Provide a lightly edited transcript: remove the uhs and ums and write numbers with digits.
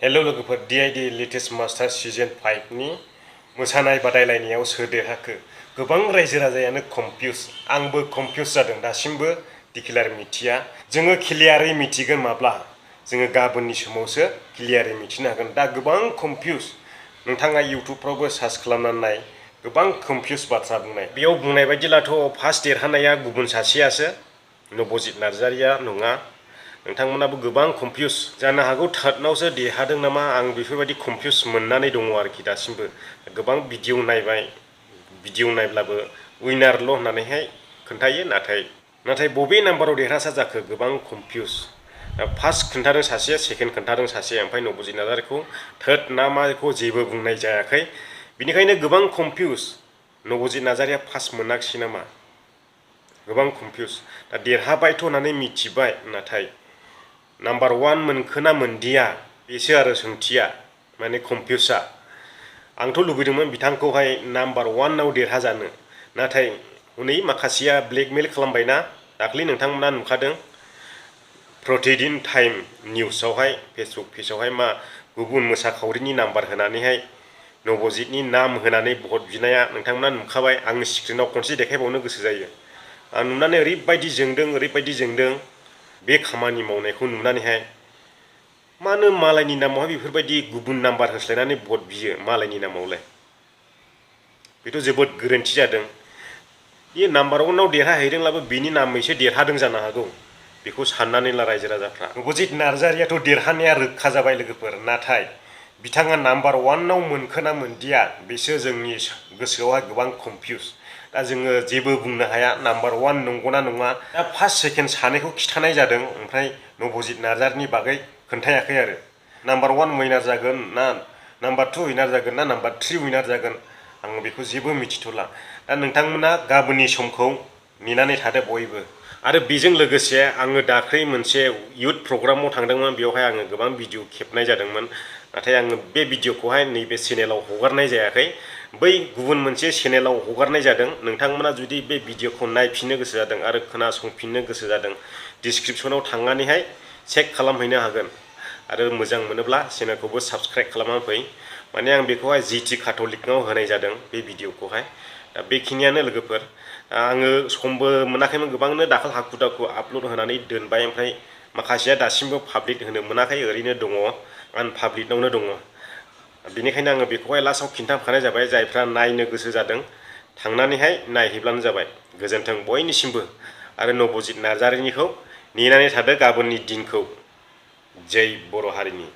hello लोगोफोर DID latest master season 5 नि मोसानाय बादायलायनायाव सोर देरहाखो गोबां रायजो राजायानो कन्फ्यूज आंबो कन्फ्यूज जादों दासिमबो डिक्लेयार मिथिया जोङो क्लियारै मिथिगोन माब्ला जोङो गाबोननि समावसो क्लियारै मिथिनो हागोन दा गोबां कन्फ्यूज नोंथाङा इउट्युबफ्रावबो सार्च खालामनानै नाय गोबां कन्फ्यूज बाथ्रा बुंनाय बेयाव बुंनाय बायदिलाथ' फार्स्ट देरहानाया गुबुन सासेयासो नबजित नार्जारिया नङा नोंथांमोनाबो गोबां कन्फ्यूज जानो हागौ थार्डनावसो देरहादों नामा आं बेफोरबायदि कन्फ्यूज मोननानै दङ आरोखि दासिमबो गोबां भिडिअ नायबाय भिडिअ नायब्लाबो उइनारल' होननानैहाय खोन्थायो नाथाय बबे नाम्बाराव देरहासार जाखो गोबां कन्फ्यूज फार्स्ट खोन्थादों सासे सेकेन्ड खोन्थादों सासे ओमफ्राय नबजित नार्जारिखौ थार्ड ना माखौ जेबो बुंनाय जायाखै बिनिखायनो गोबां कन्फ्यूज नबजित नार्जारिया फार्स्ट मोनाखिसै नामा गोबां कन्फ्यूज दा देरहाबायथ' होननानै मिथिबाय नाथाय नाम्बार 1 मोनखोना मोनदिया बेसो आरो सोंथिया माने कन्फ्यूजआ आंथ' लुबैदोंमोन बिथांखौहाय नाम्बार 1 आव देरहाजानो नाथाय हनै माखासेया ब्लेकमेल खालामबायना दाख्लै नोंथांमोना नुखादों प्रतिदिन टाइम निउसावहाय फेसबुक पेजावहाय मा गुबुन मोसाखावरिनि नाम्बार होनानैहाय नबजितनि नाम होनानै भट बिनाया नोंथांमोना नुखाबाय आं स्क्रिनाव खनसे देखायबावनो गोसो जायो आं नुनानै ओरैबायदि जोंदों बे खामानि मावनायखौ नुनानैहाय मानो मालायनि नामावहाय बेफोरबायदि गुबुन नाम्बार होस्लायनानै भट बियो मालायनि नामावलाय बेथ' जोबोद गोरोन्थि जादों बे नाम्बार 1 आव देरहाहैदोंब्लाबो बिनि नामैसो देरहादों जानो हागौ बेखौ साननानै ला रायजो राजाफ्रा नबजित नार्जारियाथ' देरहानाया रोखा जाबाय लोगोफोर नाथाय बिथाङा नाम्बार 1 आव मोनखोना मोनदिया बेसो जोंनि गोसोआवहाय गोबां कन्फ्यूज दा जोङो जेबो बुंनो हाया नाम्बार 1 नंगौना नङा दा फार्स्ट सेकेन्ड सानैखौ खिथानाय जादों ओमफ्राय नबजित नार्जारिनि बागै खोन्थायाखै आरो नाम्बार 1 उइनार जागोन ना नाम्बार 2 उइनार जागोन ना नाम्बार 3 उइनार जागोन आं बेखौ जेबो मिथिथ'ला दा नोंथांमोना गाबोननि समखौ नेनानै थादो बयबो आरो बेजों लोगोसे आङो दाख्लै मोनसे इयुथ प्रग्रामाव थांदोंमोन बेवहाय आङो गोबां भिडिअ खेबनाय जादोंमोन नाथाय आङो बे भिडिअखौहाय नैबे चेनेलाव हगारनाय जायाखै बै गुबुन मोनसे चेनेलाव हगारनाय जादों नोंथांमोना जुदि बे भिडिअखौ नायफिननो गोसो जादों आरो खोनासंफिननो गोसो जादों डिसक्रिपसनाव थांनानैहाय चेक खालामहैनो हागोन आरो मोजां मोनोब्ला चेनेलखौबो साबस्क्राइब खालामनानै फै माने आं बेखौहाय जीटी काथलिकआव होनाय जादों बे भिडिअखौहाय दा बेखिनियानो लोगोफोर आङो समबो मोनाखैमोन गोबांनो दाखाल हाखु दाखु आपल'ड होनानै दोनबाय ओमफ्राय माखासेया दासिमबो पाब्लिक होनो मोनाखै ओरैनो दङ आनपाब्लिकआवनो दङ बेनिखायनो आङो बेखौहाय लास्टआव खिन्थाखानाय जाबाय जायफ्रा नायनो गोसो जादों थांनानैहाय नायहैब्लानो जाबाय गोजोन्थों बयनिसिमबो आरो नबजित नार्जारिनिखौ नेनानै थादो गाबोननि दिनखौ जै बर' हारिनि